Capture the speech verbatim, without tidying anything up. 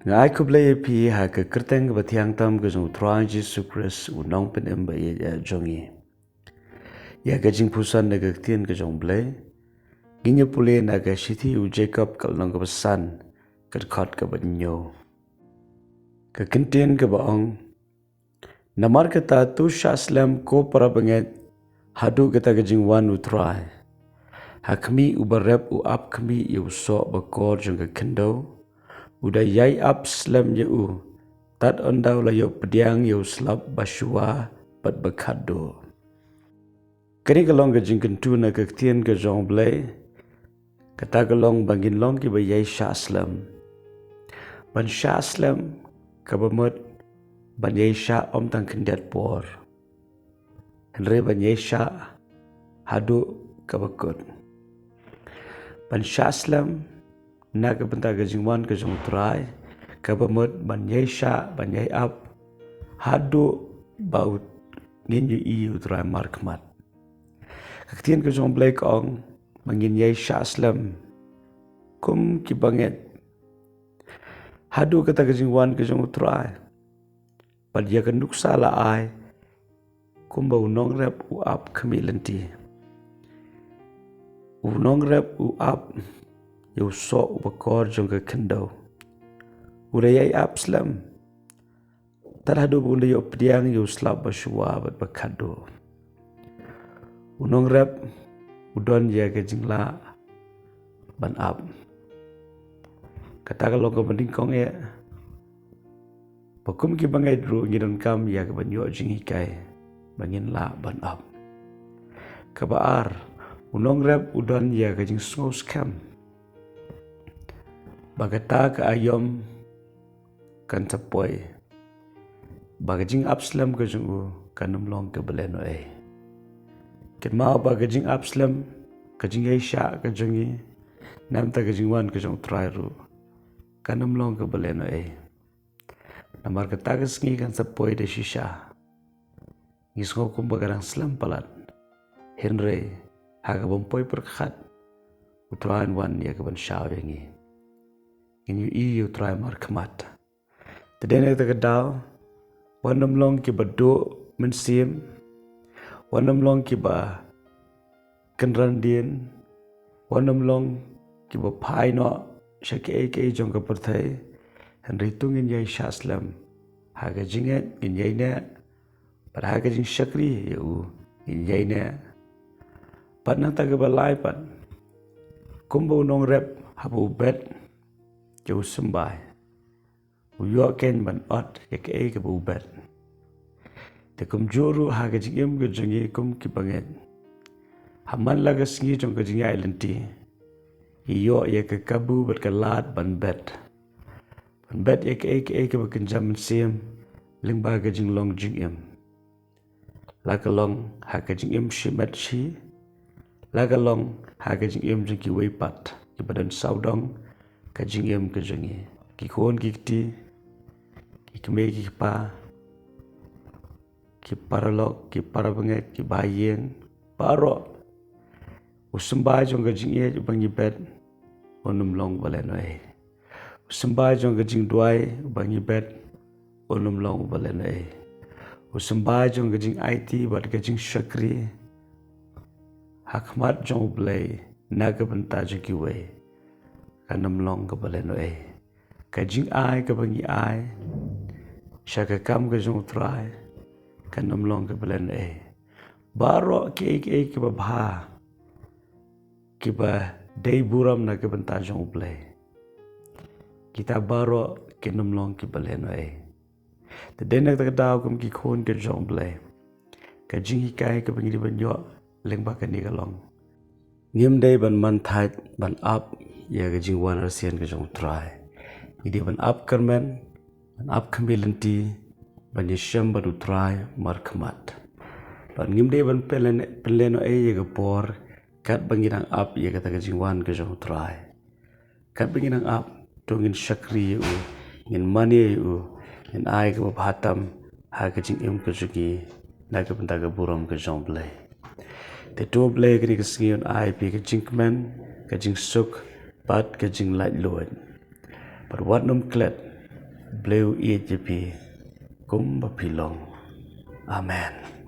Nga ai khublei ïa phi ha ka kyrteng kaba thiang tam ka jong u Trai Jisu Khrist, u nongpynim ba ïeit jong ngi. Ïa ka jingpuson na ka ktien ka jong u Blei, ngin ïa pule na ka shithi u Jakob ka lynnong kaba san, ka dkhot kaba hynñiew. Ka kyntien kaba ong, namar kata to shah slem ko para bangeit, haduh kata ka jingwan u Trai. Ha khmih uba rep u ap khmih ïa u soh bakor jong ka khyndew, u da ïai ap slem ïa u, tad ynda u la ïoh pdiang ïa u slap ba shuwa bad ba khatduh. Kane ka long ka jingkyntu na ka ktien ka jong u Blei. Kata ka long ba ngin long kiba ïai shah slem. Ban shah slem kaba mut ban ïai shah ym tang khyndiat por, hynrei ban ïai shah haduh kaba kut. Ban shah slem na ka bynta ka jingwan ka jong u Trai, kaba mut ban ïai shah, ban ïai ap haduh ba u, ngin ïohi ïa u Trai markhmat. Ka ktien ka jong u Blei ka ong ba ngin ïai shah slem kum ki bangeit haduh kata ka jingwan ka jong u Trai. Bad ïa ka nuksa la ai kumba u nongrep u ap khmih lynti. U nongrep u ap ïa u soh u bakor jong ka khyndew, u da ïai ap slem tad haduh ba un da ïoh pdiang ïa u slap ba shuwa bad ba khatduh. U nongrep u don ïa ka jinglah ban ap. Kata ka long kaba nyngkong eh, ba kum ki bangeit ruh ngi donkam ïa ka ban ïoh jinghikai ba ngin lah ban ap. Kaba ar, u nongrep u don ïa ka jingsngewskhem ba kata ka aïom kan sa poi, ba ka jingap slem ka jong u kan ym long kaba lehnohei. Kynmaw ba ka jingap slem, ka jingïaishah ka jong ngi na ka bynta ka jingwan ka jong u Trai ruh kan ym long kaba lehnohei. Namar kata ka sngi kan sa poi da shisha. Ngi sngew kumba ka dang slem palat, hynrei ha kaba ym poi pyrkhat u Trai un wan ïa ka ban shaw ïa ngi. Ngin ïohi ïa u Trai markhmat. Te dei na kata ka daw, wat nym long kiba duh mynsiem, wat nym long kiba kynran dien, wat nym long kiba phai noh sha kiei kiei jong ka pyrthei. Hynrei to ngin ïai shah slem ha ka jingngeit, ngin ïai neh, bad ha ka jingshakri ïa u ngin ïai neh. Bad nangta kaba lai pat, kumba u nongrep haba u bet, te u symbai, u ïoh keiñ ban ot ïa kaei kaba u bet. Te kumjuh ruh ha ka jingim ka jong ngi kum ki bangeit, ha man la ka sngi jong ka jingïaid lynti, ngi ïoh ïa ka kabu bad ka lad ban bet, ban bet ïa kaei kaei kaba kynja mynsiem lyngba ka jinglong jingim. La ka long ha ka jingim shimet shi, la ka long ha ka jingim jong kiwei pat kiba don sawdong ka jingim ka jong ngi, ki khun ki kti, ki kmie ki kpa, ki paralok, ki parabangeit, ki bahaïing, baroh. U symbai jong ka jingïeit uba ngi bet un ym long uba lehnohei. U symbai jong ka jingduwai uba ngi bet un ym long uba lehnohei. U symbai jong ka jingaiti bad ka jingshakri ha khmat jong U Blei na ka bynta jong kiwei kan ym long kaba lehnohei. Ka jingai kaba ngi ai sha ka kam ka jong U Trai kan ym long kaba lehnohei. Baroh kiei kiei kiba bha, kiba dei burom na ka bynta jong U Blei, kita baroh kin ym long kiba lehnohei. Te dei na kata ka daw kum ki khun ki jong U Blei, ka jinghikai kaba ngi dei ban ïoh lyngba kane ka long, ngim dei ban man thait ban ap ïa ka jingwan arsien ka jong U Trai. Ngi dei ban ap kyrmen, ban ap khmih lynti, ban ïashem bad U Trai markhmat. Bad ngim dei ban pynlehnohei ïa ka por katba ngi dang ap ïa kata ka jingwan ka jong U Trai. Katba ngi dang ap, to ngin shakri ïa U, ngin mane ïa U, ngin ai kaba bha tam ha ka jingim ka jong ngi na ka bynta ka burom ka jong U Blei. Te to U Blei kane ka sngi un ai phi ka jingkmen, ka jingsuk bad ka jinglaitluid. Bad wat nym klet, Blei u ïeit ïa phi kumba phi long. Amen.